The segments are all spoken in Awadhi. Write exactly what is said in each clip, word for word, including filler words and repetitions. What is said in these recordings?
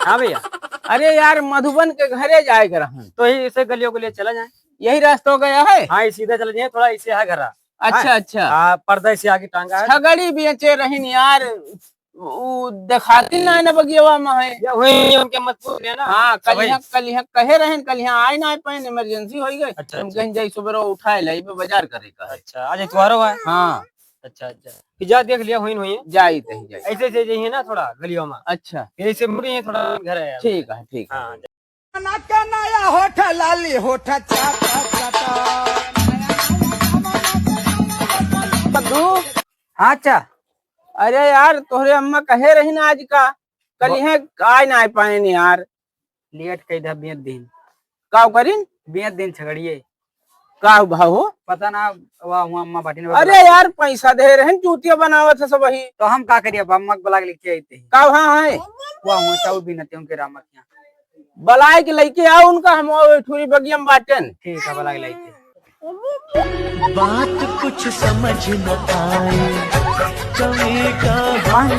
हाँ भैया। अरे यार, मधुबन के घरे जाए के रहन। तो ही इसे गलियों के लिए चला जाए। यही रास्ता हो गया है? हाँ, ये सीधा चला जाए, थोड़ा इसे है घरा। अच्छा, हाँ। अच्छा। हाँ, पर्दा इसे आगे टांगा है। छगड़ी बेचे रहिन यार, उ देखाती ना, ना बगियावा में है। या वही उनके मत पूछ लेना। हाँ, कल भाई। यहाँ, कल यहाँ कहे रहन, कल यहाँ आए ना पाए, emergency हो गई। अच्छा, हम अच्छा। कहीं जाई सुबह उठाए लाई, बाजार करे का है। अच्छा, आज इतवारो है। हाँ। अच्छा, अच्छा। फिर जा देख लिया, होइन हुई है। जाई तही जाई। ऐसे, ऐसे जाइए ना थोड़ा गलियों में। अच्छा। फिर ऐसे मुड़ी है, थोड़ा घर है। ठीक है, ठीक है। हाँ। ना का नया होठ लाली, होठ चाटा, चाटा। मधु। हाँ, अच्छा। अरे यार, तोहरे अम्मा कहे रही ना आज का, कल ब- यहाँ आए ना आए पाए नहीं यार। लेट कई दा बियत दिन। का करिन? बियत दिन छगड़िए। का भाव हो? पता ना, वह हुआ अम्मा बाटी ने अरे बतला। यार, पैसा दे रहे हैं, चूतिया बनावत है सब वही। तो हम का करिए, अब अम्मा के बुला के लेके आते हैं। का वहाँ है? वह हुआ चाउर भी नते उनके रामा के यहाँ। बुलाए के लेके आओ उनका, हम वो ठुरी बगिया में बाटन। ठीक है, बुला के लेके। बात कुछ समझ न आए, कमी का हम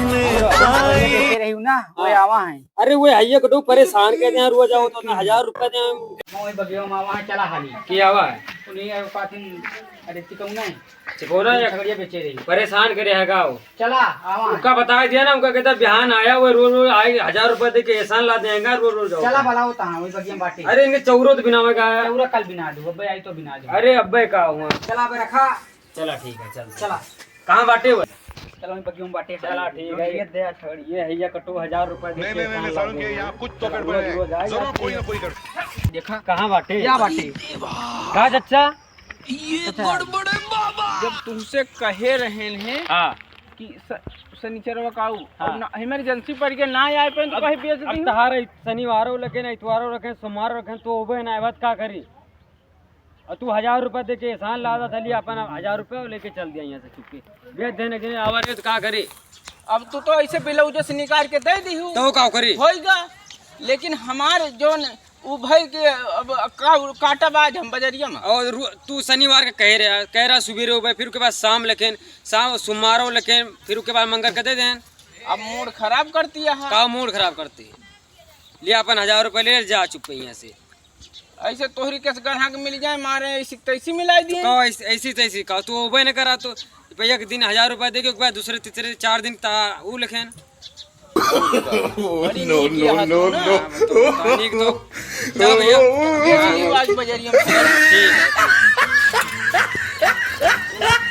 पाए। रही हूँ ना, वो हाँ। आवा है। अरे वो आइए कटो परेशान कर दे, रोज आओ तो ना हजार रुपए दे। मोए बगियो मामा चला हाली। के आवा है? उन्हीं आयो पाथिन, अरे चिकौना है। चिकौना या छगड़िया बेचे रही। परेशान करे है गाँव। चला, आवा। उनका बता दिया ना, उनका कहता बिहान आया, वो रोज रोज आए, हजार रुपए दे के एहसान ला देगा, रोज रोज आओ। चला, भला होता है, वही बगिया में बाटे। अरे इनके चौरो तो बिनावे का है। चौरा कल बिना दो, अब्बे आई तो बिना दो। अरे अब्बे का हुआ? चला, अब्बे रखा। चला ठीक है, चल। चला। कहाँ बाटे वो? चलो, हम बगियों बाटे। चला, ठीक है। ये दे, छोड़, ये है, ये कटो हजार रुपए दे नहीं, के नहीं, नहीं, एहसान सारुण ला के दे। यहाँ कुछ तो चलो, गड़बड़ रोज, है। रोज आए, जरूर आते कोई हैं। ना कोई गड़बड़। देखा। कहाँ बाटे? क्या बाटे? का चच्चा? ये अच्छा। गड़बड़ है बाबा। जब तुमसे कहे रहन हैं हाँ। कि स-, शनिचरवा का आऊ, हाँ। अब ना, emergency पड़ गया, ना आए पाए तो अब, कहीं बेच अब दी। तहार शनिवारो रखे ना, इतवारो रखे, सोमवारो रखे, तो ओबे ना आए, बात का करी? और तू हजार रुपया दे के एहसान लादा था, लिया अपन हजार रुपया लेके चल दिया यहाँ से चुपके। बेच देने के लिए आवा रहे तो का करे? अब तू तो ऐसे ब्लाउज से निकाल के दे दी हूँ। तो का करी? होइगा, लेकिन हमारे जोन उ भाई के अब का, काटा बाज हम बजरिया में। और रु-, तू शनिवार के कहे रहा, कह रहा सुबेरे हो भाई, फिर उसके बाद शाम लेकिन, शाम सोमवारो लेकिन, फिर उसके बाद मंगर के दे देन। अब मूड खराब करती है। का मूड खराब करती? लिया अपन हजार रुपया ले जा चुप यहाँ से। ऐसे तोहरी के गढ़ा के मिल जाए, मारे ऐसी तैसी मिलाई दिए। तो ऐसी, ऐसी तैसी का, तू ओबे न करा तो पे एक दिन हजार रुपया दे के, ओकरे बाद दूसरे, तीसरे, चार दिन ता ऊ लेखेन। बड़ी नीक ये हाथ हो ना। हाँ, तो, तो नीक तो। चल भैया। ये आज बजरिया में। ठीक है।